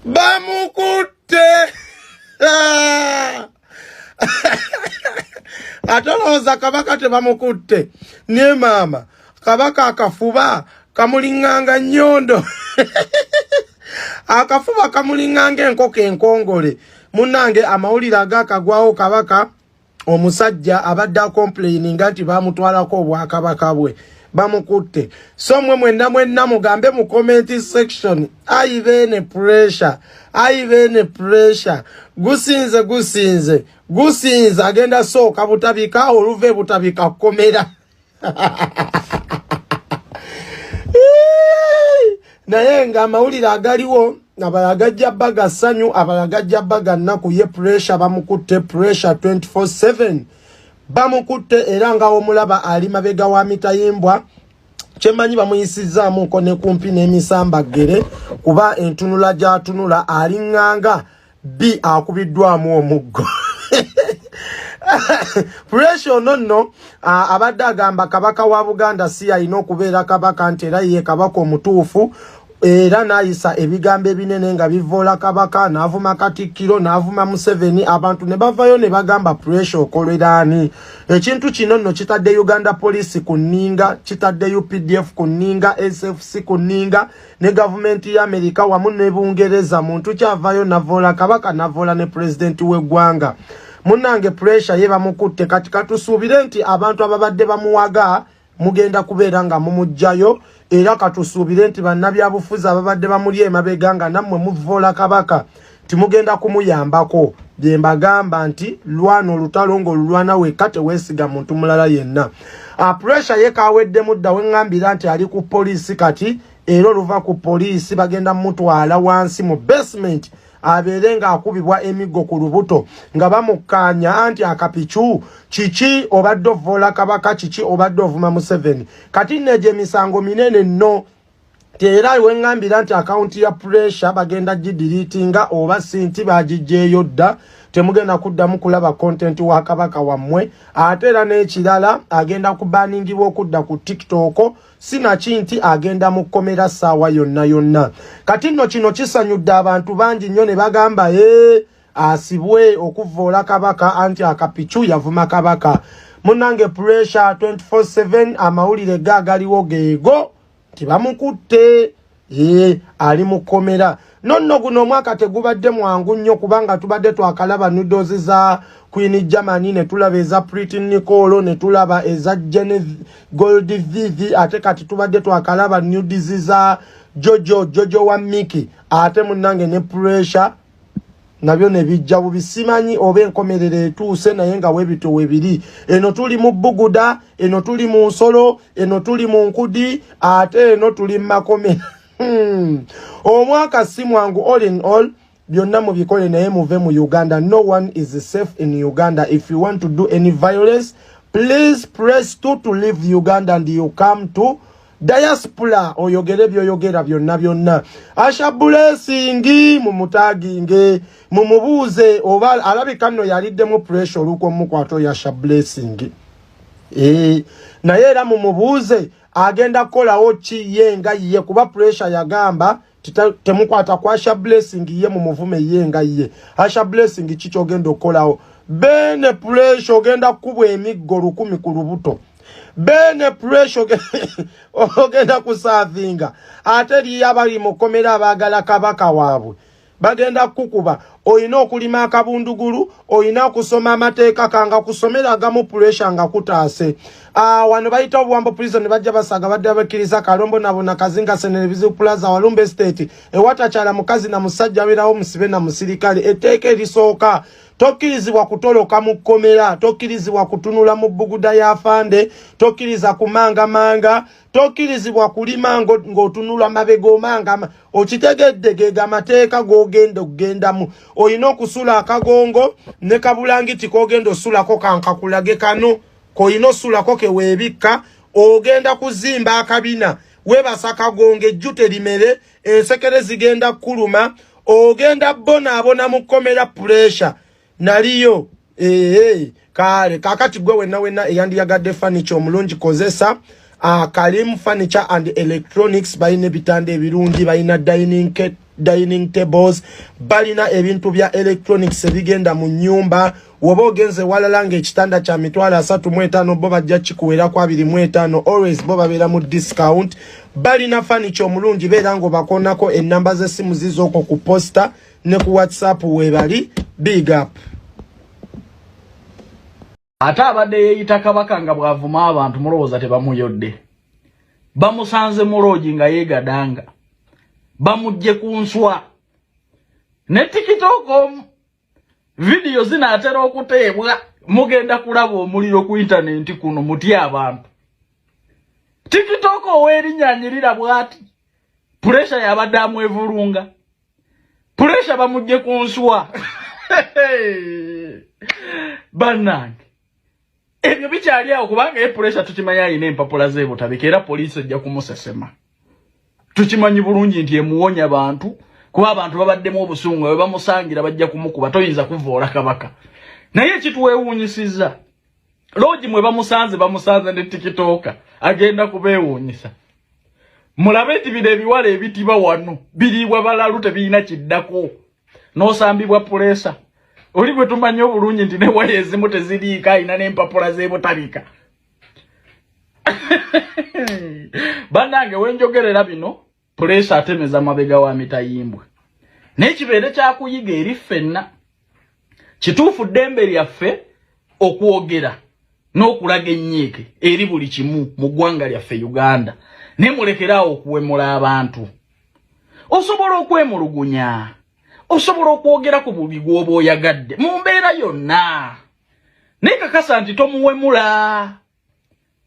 Bamukutte. Ate olowooza kabaka tebamukutte? Naye maama, kabaka akafuba kamuliŋŋanga nnyondo, akafuba kamuliŋŋanga enkoko enkongole. Munnange, amawulire agakagwawo, kabaka omusajja abadde acomplaininga nti bamutwalako obwakabaka bwe, bamukutte. So mwe mwenna mwenna mugambe mu comment section, ayi Beene Pressure, ayi Beene Pressure, gusinze, gusinze, gusinze. Agenda sooka Butabika, oluva ebutabika kkomera. Naye nga amawulire agaliwo, abalala gajja baga ssanyu, abalala gajja baga nnaku. Ye Pressure bamukutte. Pressure 24/7 bamukutte, era nga omulaba ali mabega wa mitayimbwa. Kyemmanyi, bamuyisizaamuko ne kumpi n'emisamba ggere, kuba entunula gy'atunula aliŋŋanga b akubiddwamu omuggo. Pressure ono nno abadde agamba kabaka wa Buganda si alina okubeera kabaka, nti era ye kabaka omutuufu, era n'ayisa ebigambo ebinene nga bivoola kabaka, n'avuma Katikkiro, n'avuma Museveni. Abantu ne bavayo ne bagamba, "Pressure, okoleraani?" Ekintu kino nno kitadde Uganda Police ku nninga, kitadde UPDF ku nninga, SFC ku nninga, ne gavumenti ya Amerika wamu ne Bungereza. Muntu kyavayo navoola kabaka, navoola ne pulezidenti w'eggwanga. Munnange, Pressure ye bamukutte. Kati katusuubire nti abantu ababadde bamuwaga mugenda kubeera nga mumuggyayo, era katusuubire nti bannabyabufuzi ababadde bamuli emabega nga nammwe muvoola kabaka timugenda kumuyambako. Bye mbagamba nti lwana olutalo ng'olulwana wekka, teweesiga muntu mulala yenna. Pressure ye kaweddemu dda. Weŋŋambira nti ali ku poliisi kati, era oluva ku poliisi bagenda mutwala wansi mu basement, abeere ng'akubibwa emiggo ku lubuto nga bamukkaanya anti akapicu kiki obadde ovoola kabaka, kiki obadde ovuma Museveni. Kati nno egyo emisango minene nno, era weŋŋambira nti akawunti ya Pressure bagenda gideletinga, oba si nti bagijjeeyo dda, temugenda kuddamu kulaba content wa kabaka wammwe. Ate era n'ekirala, agenda kubanningibwa okudda ku TikTok, sinaki nti agenda mu kkomera ssaawa yonna yonna. Kati nno kino kisanyudde abantu bangi nnyo ne bagamba, "E, asibwe okuvoola kabaka, anti akapicu yavuma kabaka." Munnange, Pressure 24/7, amawulire ga agaliwo geego nti bamukutte, ye ali mu kkomera. Nonno guno omwaka tegubadde mwangu nnyo, kubanga tubadde twakalaba nudes za Queen Germany, ne tulaba eza Pretty Nicolo, ne tulaba eza Jene Gold Vivi, ate kati tubadde twakalaba nudes za Jojo, Jojo wa Miki, ate munnange ne Pressure nabyo ne bijja bubi. Simanyi oba enkomerero etuuse, naye nga webito webiri. Eno tuli mu buguda, eno tuli mu nsolo, eno tuli mu nkudi, ate eno tuli mu makomera. Omwaka si mwangu. All in all, byonna mubikole, naye muve mu Uganda. No one is safe in Uganda. If you want to do any violence, please press 2 to leave Uganda and you come to diaspora, oyogere byoyogera byonna byonna. Asha Blessing mumutaginge, mumubuuze oba alabika nno yaliddemu Pressure olukwa omukwata oyo Asha Blessing. E, naye era mumubuuze agenda kukolawo ki ye nga ye, kuba Pressure yagamba temukwata ku Asha Blessing, ye mumuvume ye nga ye. Asha Blessing, ki kyogenda okukolawo? Bene Pressure ogenda kukubwa emiggo 1000 ku lubuto. Bene Pressure ogenda kuservinga, ate eriyo abali mu kkomera abaagala kabaka waabwe, bagenda kukuba. Olina okulima akabundugulu, olina okusoma amateeka kanga kusomera agamu Pressure nga kutaase. Wano bayita Obuwambo Prison, bajja basaga badde bakkiriza Kalombo nabo Nakazinga Senere Bizibu Plaza, Walumbe Estate, ewatakyala mukazi na musajja, abeerawo musibe na musirikale. Etteeka erisooka, tokkirizibwa kutoloka mu kkomera, tokkirizibwa kutunula mu buguda y'afande, tokkiriza kumangamanga, tokkirizibwa kulima ng'otunula mabega omanga. Okitegedde? Gega amateeka g'ogenda okugendamu. Olina okusula akagongo ne kabulangiti k'ogenda osulako, kankakulage kano k'olina osulako keweebikka. Ogenda kuzimba akabina, weebasa kagongo, ejju terimere, ensekere zigenda kukuluma, ogenda bonaabona mu kkomera. Pressure naliyo. Ee, kale kakati gwe wenna wenna eyandiyagadde furniture omulungi, kozesa Kalim Furniture and Electronics. Balina ebitanda ebirungi, balina dining dining tables, balina ebintu bya electronics ebigenda mu nyumba. Woba ogenze walala ng'ekitanda kya 350,000, bo bajja kikuwerako 25. Always bo babeera mu discount. Balina furniture omulungi. Beera ng'obakonako. Ennamba z'essimu zizooko ku poster ne ku WhatsApp weebali. Big up. Ate abadde yeeyita kabaka nga bw'avuma abantu, mulowooza tebamuyodde? Bamusanze mu lodge nga yeegadanga, bamugje ku nswa ne TikTok omu. Vidiyo zinaatera okuteebwa, mugenda kulaba omuliro ku intaneti kuno. Mutye abantu. TikTok ow'erinnya anyirira bw'ati, Pressure yabadde amwevulunga. Pressure bamugje ku nswa. Bannange, ebyo bikyali awo, kubanga ye Pressure tukimanyi alina empapula z'ebutabika, era poliisi ejja kumusesema. Tukimanyi bulungi nti emuwonya bantu, kuba abantu babaddemu obusungu. Bwe bamusangira bajja kumukuba. Toyinza kuvoola kabaka. Naye ekituweewuunyisizza, lodge mwe bamusanze, bamusanze ne TikToker agenda kubeewuunyisa. Mulabe nti bino ebiwala ebitiba wano biriibwa balalu, tebirina kiddako. N'osambibwa Pressure oli gwe tumanyi obulungi nti ne waya ezimu teziriiko, alina n'empapula z'ebutabika. Bannange, wenjogerera bino, Pressure atemeza mabega wa mitayimbwa. Naye kibeere kyakuyiga eri ffenna. Kituufu, ddembe lyaffe okwogera n'okulaga ennyiike eri buli kimu mu ggwanga lyaffe Uganda, naye mulekeraawo okuwemula abantu. Osobola okwemulugunya, osobola okwogera ku bubi gw'oba oyagadde mu mbeera yonna, naye kakasa nti tomuwemula.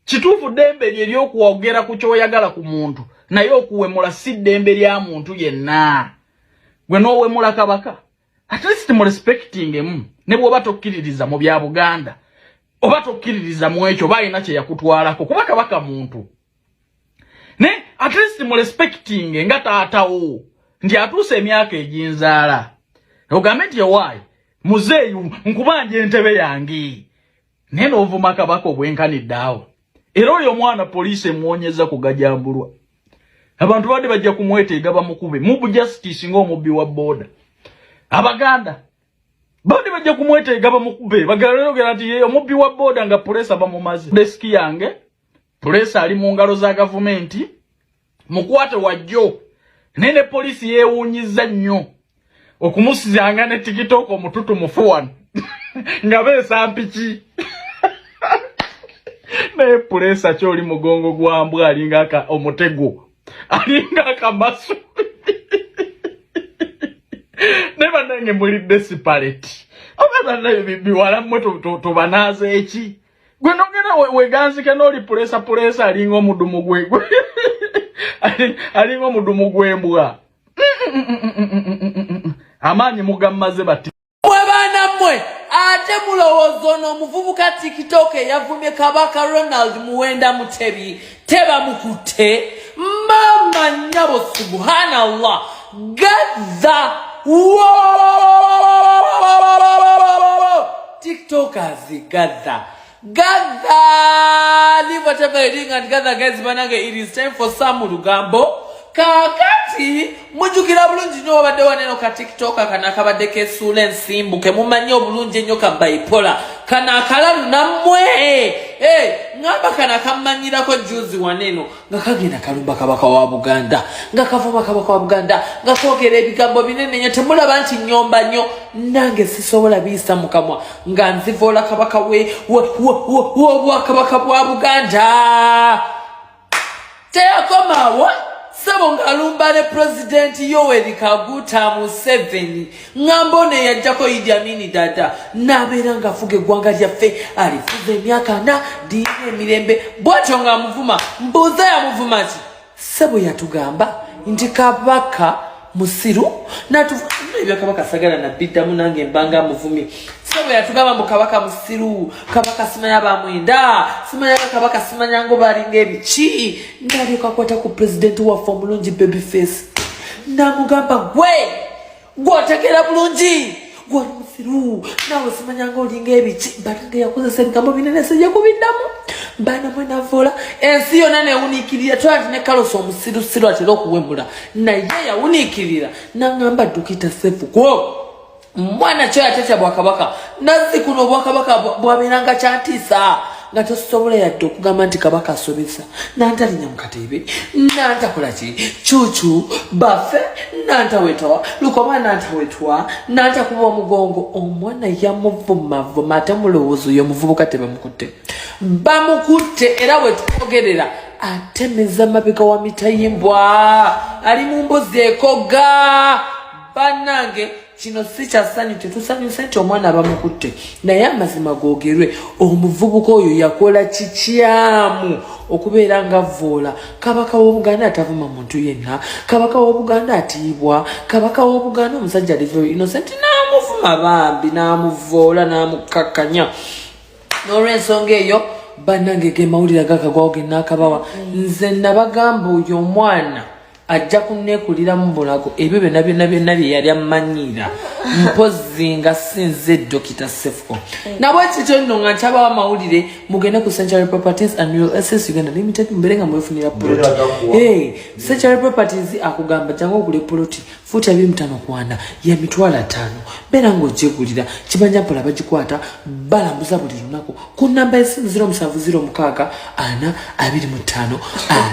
Kituufu, ddembe lye ery'okwogera ku kyoyagala ku muntu, naye okuwemula si ddembe lya muntu yenna. Gwe n'owemula kabaka, at least mu respecting emu. Ne bw'oba tokkiririza mu bya Buganda oba tokkiririza mu ekyo, oba alina kye yakutwalako, kuba kabaka muntu, ne at least mu respecting nga taatawo nti atuuse emyaka eginzaala, ogambe nti, "Ewaayi muzeeyi, nkubanja entebe yange." Naye n'ovuma kabaka obwenkanidde awo. Era oyo omwana poliisi emuwonyeza kugajambulwa. Abantu badde bajja kumweteega bamukube mu justice ng'omubbi wa booda. Abaganda badde bajja kumweteega bamukube, bagalogera nti ye omubbi wa booda, nga Pressure bamumaze. Desk yange, Pressure ali mu ngalo za gavumenti, mukwate wajjo. Naye ne poliisi yeewuunyizza nnyo okumusizanga ne TikTok omututumufu wano nga beesampiki. Naye Pressure kyoli mugongo gwa mbwa, alinga omutego, alinga akamasu. Naye bannange, mulidde sipaleti oba? Bannaye, biwala mmwe, tubanaaza eki? Gwe nogenda weganzike n'oli Pressure. Pressure alinga omudumu gwe, alinga omudumu gw'embwa. Amaanyi mugammaze bati. Mwe baana mmwe, ate mulowooza ono omuvubuka TikTok eyavumye Kabaka Ronald Muwenda Mutebi tebamukutte? Mama nnyabo, subhanallah, gather TikTokers, gather, gather, leave whatever you're doing and gather. Guys, banange, it is time for some lugambo. Kaakati mujjukira bulungi nnyo, wabadde waneno ka TikTok kano akabadde kesuula ensimbu, kemumanyi obulungi ennyo, ka bipolar kano akalalu nammwe. Ŋŋamba kano akammanyirako juzi waneno nga kagenda kalumba kabaka wa Buganda, nga kavuma kabaka wa Buganda, nga koogera ebigambo binene nnyo. Temulaba nti nnyomba nnyo? Nange sisobola biyisa mu kamwa nga nzivoola kabaka w'obwakabaka bwa Buganda. Teyakomaawo sebo, ng'alumba ne Pulezidenti Yoweri Kaguta Museveni. Ŋŋamba ono eyajjako Idi Amini Dada n'abeera ng'afuga eggwanga lyaffe, alifuza emyaka 40, liyina emirembe, bw'atyo ng'amuvuma. Mbuuza, yamuvuma ki sebo? Yatugamba nti kabaka musiru. Ebya kabaka sagala nabiddamu, nange mbanga amuvumye. Sebo, yatugamba mbu kabaka musiru, kabaka simanya bamwenda, simanya kabaka simanya ngo balinga ebiki. Nalyoka akwata ku pulezidenti waffe omulungi baby face, namugamba, "Gwe gwotegeera bulungi, gwali musiru naawe, simanya nga olinga ebiki." Banange, yakozesa ebigambo binene, sijja kubiddamu. Baana mwe navoola ensi yonna newuniikirira, twala nti ne Kalosi omusirusiru atera okuwemula naye yawuniikirira nangamba Dokita Sefuko mwana kyo yatetya bwakabaka. Nazzi kuno obwakabaka bwabeeranga kyantiisa nga tosobola yadde okugamba nti kabaka asobesa nantalinya mukateebe nantakola ki cucu bafe nantawetwa lukoma nantawetwa nantakuba omugongo. Omwana yamuvumavuma ate mulowooza oyo omuvubuka tebamukutte, bamukutte era wetwogerera atemeza mabega wa mitayimbwa ali mu mbuzi ekoga. Bannange, kino si kya ssanyu, tetusanyuse nti omwana bamukutte, naye amazima googerwe, omuvubuka oyo yakola kikyamu okubeera nga vvoola kabaka w'Obuganda. Atavuma muntu yenna, kabaka w'Obuganda atiibwa, kabaka w'Obuganda omusajja ali very innocent, n'amuvuma bambi, n'amuvoola, n'amukakkanya. N'olwensonga eyo, bannange, ge mawulire agakagwawo ge naakabawa. Nze nabagamba oyo omwana ajja kunneekulira mu bulago ebyo byonna byonna byonna bye yali ammanyiira, mpozi nga sinze Dokita Sefuko. Nabwe kityo nno nga nkyabawo amawulire, mugende ku Century Properties and Real Estate Uganda Limited, mubeere nga mwefunira poloti. Hey, Century Properties akugamba jangu ogule poloti fuuti 25 kwana ya 500,000, beera ng'ogyegulira kibanja mpola. Bagikwata balambuza buli lunaku ku namba y'essimu 0706 4 25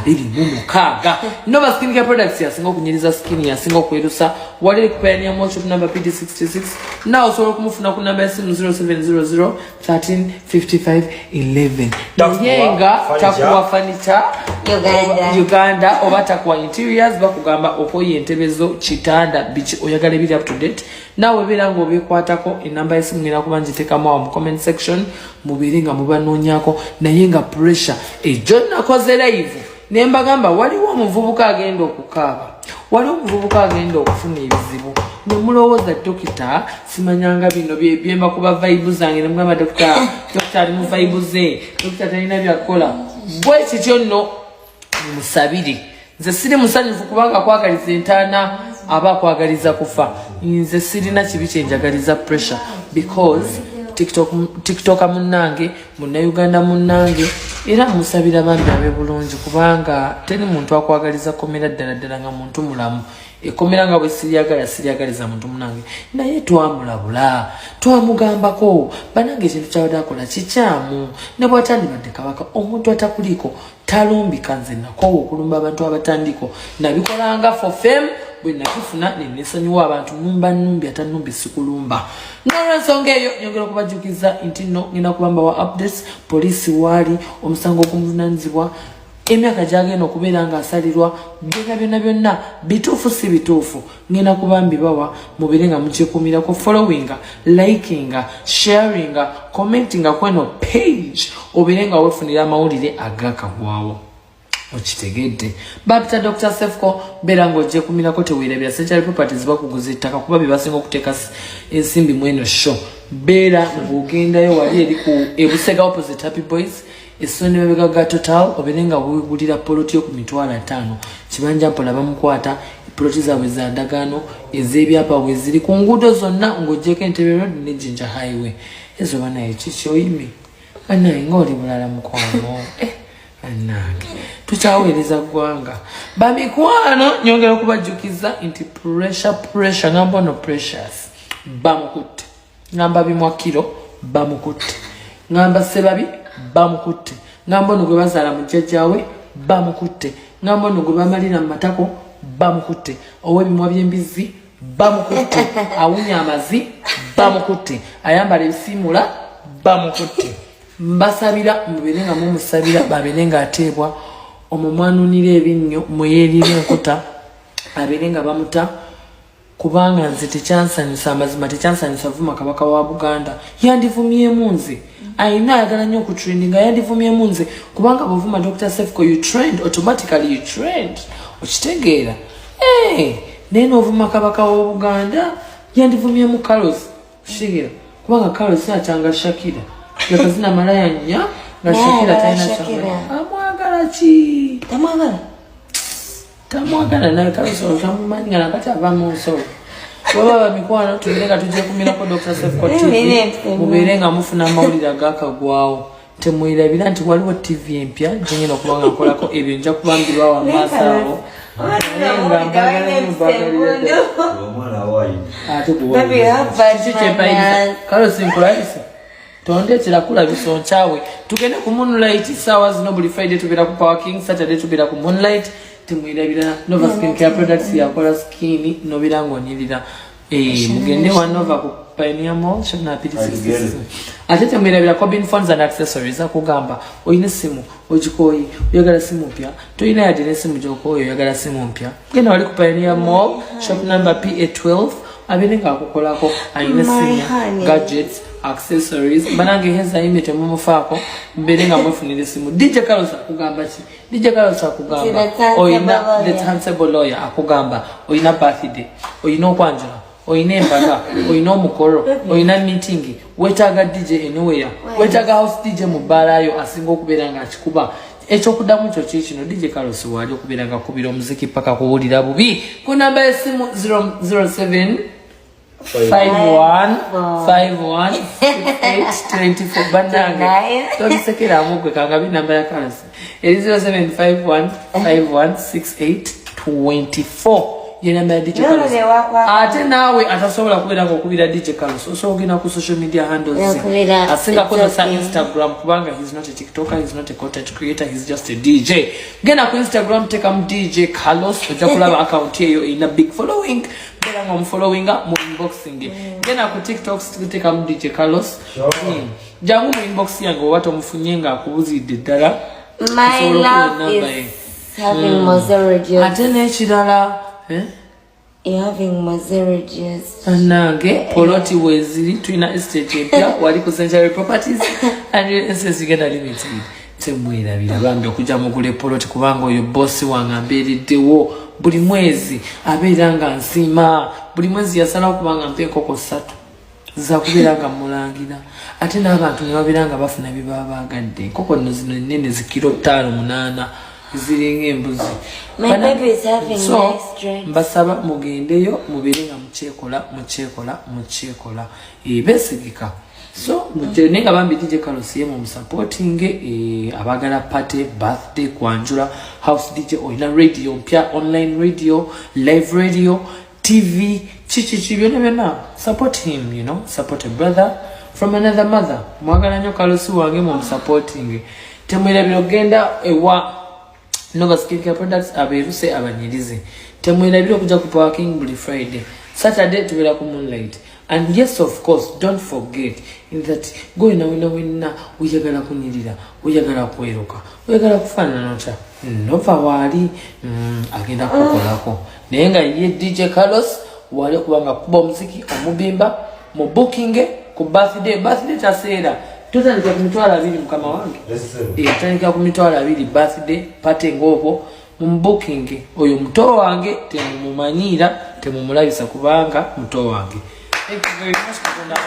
26. Nova Skincare Products yasinga okunyiriza skin, yasinga okwerusa. Wali eri ku Pioneer Mall, shop number PD66. Nawe osobola okumufuna ku namba y'essimu 0700 13 55 11. Naye nga takuwa furniture Uganda. Uganda oba takuwa interiors, bakugamba okoye entebe zo, kitanda, biki oyagala ebiri up to date, naawe beera nga obyekwatako. Enamba y'essimu ngenda kuba ngiteekamu awo mu comment section, mubeere nga mubanoonyako. Naye nga pressure ejjo nakoze live ne mbagamba waliwo omuvubuka agenda okukaaba, waliwo omuvubuka agenda okufuna ebizibu, ne mulowooza dokita simanyanga bino byemba kuba vibe zange, ne mugamba dokita, dokita ali mu vibe ze, dokita talina byakukola. Bwe kityo nno musabire. Nze siri musanyufu kubanga akwagaliza entaana aba akwagaliza kufa. Nze sirina kibi kyenjagaliza pressure because TikToker munnange, Munnayuganda munnange, era musabira bambi abe bulungi, kubanga teri muntu akwagaliza komera ddala ddala nga muntu mulamu. Ekomera nga bwe siryagala, siryagaliza muntu munange, naye twamulabula, twamugambako banange ekintu kyabadde akola kikyamu, ne bwatandibadde kabaka. Omuntu atakuliiko talumbika. Nze nakoowa okulumba abantu abatandiko, nabikolanga for fame, bwe nakifuna nenesonyiwa abantu. Numba numbi atanumbi sikulumba. Nolwensonga eyo nyongera okubajjukiza nti nno ngenda kubamba wa updates, poliisi waali, omusango ogumuvunanyizibwa, emyaka gyagenda okubeera ng'asalirwa, byonna byonna byonna bituufu si bituufu, ngenda kuba mbibawa. Mubeere nga mukyekuumirako, followinga, likinga, sharinga, commentinga kweno page, obeere nga weefunira amawulire agakagwawo. Okitegedde? Bapita Dr Sefco, beera ng'ogyekumirako. Teweerabira Century Properties bakuguza ettaka, kuba bye basinga okuteeka ensimbi mweno show. Beera ng'ogendayo wali eri ku Ebusega, opposite Happy Boys, essonde mabega ga Total, obeere nga wegulira poloti yo ku 500,000, kibanja mpola. Bamukwata poloti zaabwe za ndagaano ez'ebyapa bwe ziri ku nguudo zonna ng'ogyeko Entebbe Road ne Jinja Highway. Ezo banaye kikyoyime banaye ng'oli bulala mukwano. Eh, bannange, tukyaweereza ggwanga bamikwano. Nyongera okubajjukiza nti pressure, pressure, ngamba ono Precious bamukutte, ngamba bimwakiro bamukutte, ngamba sebabi bamukutte, ngamba ono gwe bazaala mu jjajjaawe bamukutte, ngamba ono gwe bamalira mu matako bamukutte, ow'ebimwa by'embizzi bamukutte, awunya amazi bamukutte, ayambala ebisiimula bamukutte. Mbasabira mubeere nga mumusabira, babeere ng'ateebwa omwo mwanunira ebinnyo, mweyeerira enkuta, abeere nga bamuta, kubanga nze tekyansanyusa, amazima tekyansanyusa vuma kabaka wa Buganda. Yandivumyemu nze, ayina ayagala nnyo okutrendinga, yandivumyemu nze, kubanga bwovuma Dr Sefco you trend automatically, you trend, okitegeera? Hey, naye novuma kabaka wa Buganda. Yandivumyemu Carlos, okitegeera? Kubanga Carlos akyanga Shakira yakazina malaya nnya nga Shakira talina. Shakira. Amwagala ki? Tamwagala. Tamwagala naye Carlos tamumanyi nga nakati ava mu nsolo. Baba bamikwano, tubere nga tujja kumirako Dr Sefco TV, mubeere nga mufuna amawulire agakagwawo. Temwerabira nti waliwo tv empya gyengenda okuba nga nkolako ebyo, nja kubambirwawo amaaso awo. Naye nga mbagala nnyo, mbagalira ddala. Ate Baby, you have bad kiki kyempayiriza? manners. Carlos, nkulabisa, tondeetera kulabisa, onkyawe. Tugende ku Moonlight saawa zino. Buli Friday tubeera ku Power King, Saturday tubeera ku Moonlight. Temwerabira Nova Skin Care Products, yakola skin nobeera ng'onyirira. Eh, mugende wa Nova ku Pioneer Mall, shop number P66. Ate temwerabira Cobin Phones and Accessories. Akugamba olina essimu ogikooye, oyagala simu mpya, tolina yadde n'essimu gyokooye, oyagala simu mpya, genda wali ku Pioneer Mall, shop number PA12, abeere ng'akukolako. Alina My essimu, honey. gadgets, accessories. Banange, hezayimye temumufaako, mubeere nga mwefunira essimu. DJ Carlos akugamba ki? DJ Carlos akugamba The Tangible oyina the Lawyer. Tangible Lawyer akugamba oyina birthday, oyina okwanjula, oyina embaga, oyina omukolo, oyina meeting, weetaaga DJ anywhere, weetaaga house DJ mu bbaalayo asinga okubeera nga akikuba. Ekyokuddamu kyo kiikino: DJ Carlos waali okubeera nga akubira omuziki paka kuwulira bubi. Ku namba y'essimu 007 51 51 68 24. Bannange, tobisekeramu gwe, kangabi namba ya Carlos eri 0751 51 68 24, ye namba ya DJ No, Carlos. no, Ate naawe atasobola kubeera nga okubira DJ Carlos, osobola ogenda ku social media handles ze. Okubira, Asinga kozesa it's okay. Instagram, kubanga he's not a TikToker, he's not a content creator, he's just a DJ. Genda ku Instagram, tekamu DJ Carlos, ojja kulaba account eyo erina big following. Beera nga omufollowinga mu inboxing. Genda ku TikTok, tekamu DJ Carlos. Jangu mu inbox yange oba tomufunye nga akubuzidde ddala. My Osobola okuwa love enamba ye. is having Mozero. Ate n'ekirala, eh? You're having Mozero juice. Bannange, poloti weeziri, tulina estate empya wali ku Century Properties and Real Estate Uganda Limited. Temwerabira bambi okujja mugula epoloti, kubanga oyo bosi wange ambeereddewo buli mwezi, abeera nga nsiima. Buli mwezi yasalawo kubanga mpa enkoko ssatu zakubeera nga mulangira, ate n'abantu ne babeera nga bafuna bye baba baagadde. Enkoko nno zino ennene zikiro 5 8, ziringa embuzi. My baby is having So, nice dreams. mbasaba mugendeyo mubeere nga mukyekola, mukyekola, mukyekola. Eh, besigika. So naye nga bambi DJ Carlos ye mumusupporting. Eh, abagala party, birthday, kwanjula, house DJ, olina radio mpya, online radio, live radio, TV, chichichi, byonna byonna, support him, support a brother from another mother. Mwagala nnyo Carlos wange, mumusupporting. Temwerabira okugenda ewa Nova Skincare Products, abeeruse, abanyirize. Temwerabira okujja ku Power King buli Friday, Saturday tubeera ku Moonlight. And yes, of course, don't forget that goyina wena wenna oyagala kunyirira, oyagala kweruka, oyagala kufaanana otya, Nova waali. Agenda kukolako, naye nga ye DJ Carlos waali okuba nga kuba omuziki omubimba mu booking ku birthday. Birthday taseera, totandika ku 20,000, mukama wange. Eh, tandika ku 20,000 birthday party ng'obwo mu booking. Oyo muto wange temumumanyiira, temumulabisa, kubanga muto wange. Thank you very much. Katonda.